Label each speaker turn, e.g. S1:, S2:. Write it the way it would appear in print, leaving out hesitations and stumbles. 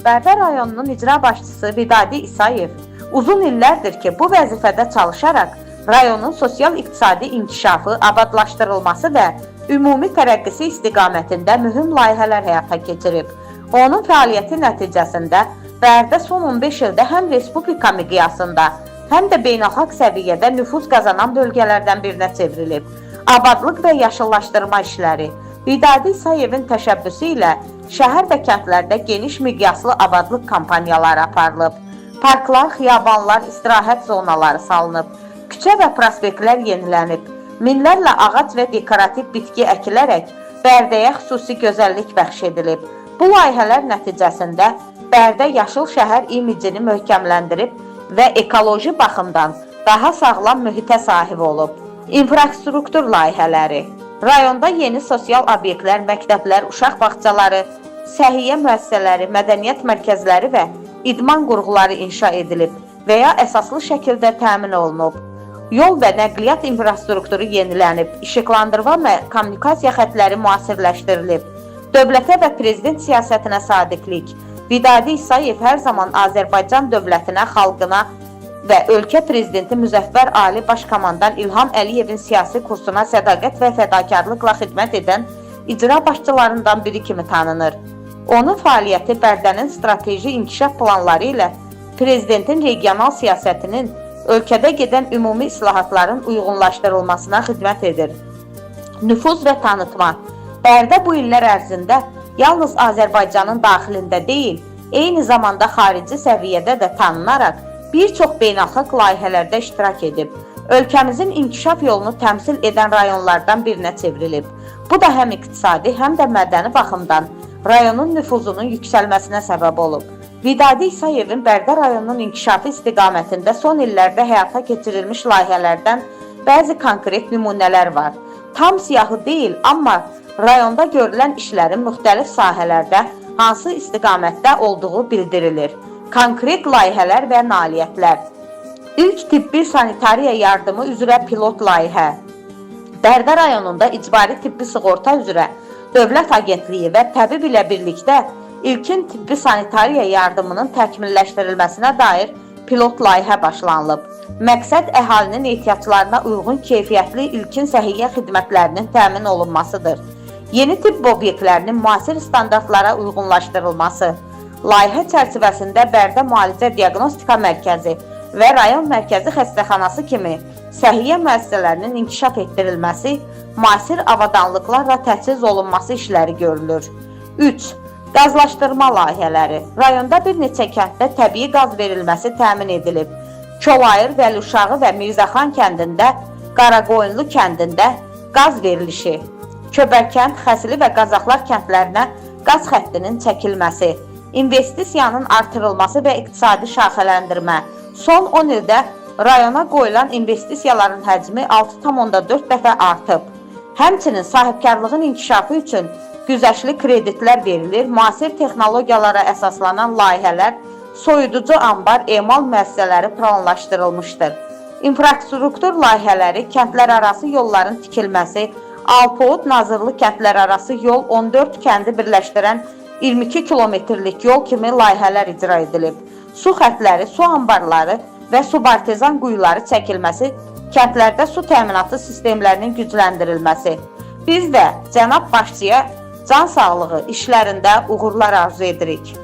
S1: Bərdə rayonunun icra başçısı Vidadi İsayev uzun illərdir ki, bu vəzifədə çalışaraq rayonun sosial-iqtisadi inkişafı, abadlaşdırılması və ümumi tərəqqisi istiqamətində mühüm layihələr həyata keçirib. Onun fəaliyyəti nəticəsində Bərdə son 15 ildə həm respublika miqyasında, həm də beynəlxalq səviyyədə nüfuz qazanan bölgələrdən birinə çevrilib. Abadlıq və yaşıllaşdırma işləri. Vidadi İsayevin təşəbbüsü ilə şəhər və kəndlərdə geniş miqyaslı abadlıq kampaniyaları aparılıb. Parklar, xiyabanlar, istirahət zonaları salınıb. Küçə və prospektlər yenilənib. Minlərlə ağac və dekorativ bitki əkilərək Bərdəyə xüsusi gözəllik bəxş edilib. Bu layihələr nəticəsində Bərdə yaşıl şəhər imicini möhkəmləndirib və ekoloji baxımdan daha sağlam mühitə sahib olub. İnfrastruktur layihələri. Rayonda yeni sosial obyektlər, məktəblər, uşaq bağçaları, səhiyyə müəssisələri, mədəniyyət mərkəzləri və idman qurğuları inşa edilib və ya əsaslı şəkildə təmin olunub. Yol və nəqliyyat infrastrukturu yenilənib, işıqlandırma və kommunikasiya xətləri müasirləşdirilib. Dövlətə və prezident siyasətinə sadiqlik. Vidadi İsayev hər zaman Azərbaycan dövlətinə, xalqına və ölkə prezidenti Müzəffər Ali Baş Komandan İlham Əliyevin siyasi kursuna sədaqət və fədakarlıqla xidmət edən icra başçılarından biri kimi tanınır. Onun fəaliyyəti Bərdənin strateji inkişaf planları ilə prezidentin regional siyasətinin ölkədə gedən ümumi islahatların uyğunlaşdırılmasına xidmət edir. Nüfuz və tanıtma. Bərdə bu illər ərzində yalnız Azərbaycanın daxilində deyil, eyni zamanda xarici səviyyədə də tanınaraq bir çox beynəlxalq layihələrdə iştirak edib. Ölkəmizin inkişaf yolunu təmsil edən rayonlardan birinə çevrilib. Bu da həm iqtisadi, həm də mədəni baxımdan rayonun nüfuzunun yüksəlməsinə səbəb olub. Vidadi İsayevin Bərdə rayonunun inkişafı istiqamətində son illərdə həyata keçirilmiş layihələrdən bəzi konkret nümunələr var. Tam siyahı deyil, amma rayonda görülən işlərin müxtəlif sahələrdə hansı istiqamətdə olduğu bildirilir. Konkret layihələr və nailiyyətlər. İlk tibbi sanitariya yardımı üzrə pilot layihə. Bərdə rayonunda icbari tibbi sığorta üzrə Dövlət Agentliyi və təbib ilə birlikdə ilkin tibbi sanitariya yardımının təkmilləşdirilməsinə dair pilot layihə başlanılıb. Məqsəd əhalinin ehtiyaclarına uyğun keyfiyyətli ilkin səhiyyə xidmətlərinin təmin olunmasıdır. Yeni tibb obyektlərinin müasir standartlara uyğunlaşdırılması, layihə çərçivəsində Bərdə Müalicə Diaqnostika Mərkəzi və rayon mərkəzi xəstəxanası kimi səhiyyə müəssisələrinin inkişaf etdirilməsi, müasir avadanlıqlarla təchiz olunması işləri görülür. 3. Qazlaşdırma layihələri. Rayonda bir neçə kənddə təbii qaz verilməsi təmin edilib. Kolayır, Vəluşağı və Mirzəxan kəndində, Qaraqoyunlu kəndində qaz verilişi, Köbərkənd, Xəsili və Qazaxlar kəndlərinə qaz xəttinin çəkilməsi, investisiyanın artırılması və iqtisadi şaxələndirmə. Son 10 ildə rayona qoyulan investisiyaların həcmi 6,4 dəfə artıb. Həmçinin sahibkarlığın inkişafı üçün güzəştli kreditlər verilir, müasir texnologiyalara əsaslanan layihələr, soyuducu anbar, emal müəssisələri planlaşdırılmışdır. İnfrastruktur layihələri, kəndlərarası yolların tikilməsi, Alpoud Nazırlı kəndlərarası yol 14 kəndi birləşdirən 22 kilometrlik yol kimi layihələr icra edilib. Su xətləri, su anbarları və subartezan quyuları çəkilməsi, kəndlərdə su təminatı sistemlərinin gücləndirilməsi. Biz də cənab başçıya can sağlığı, işlərində uğurlar arzu edirik.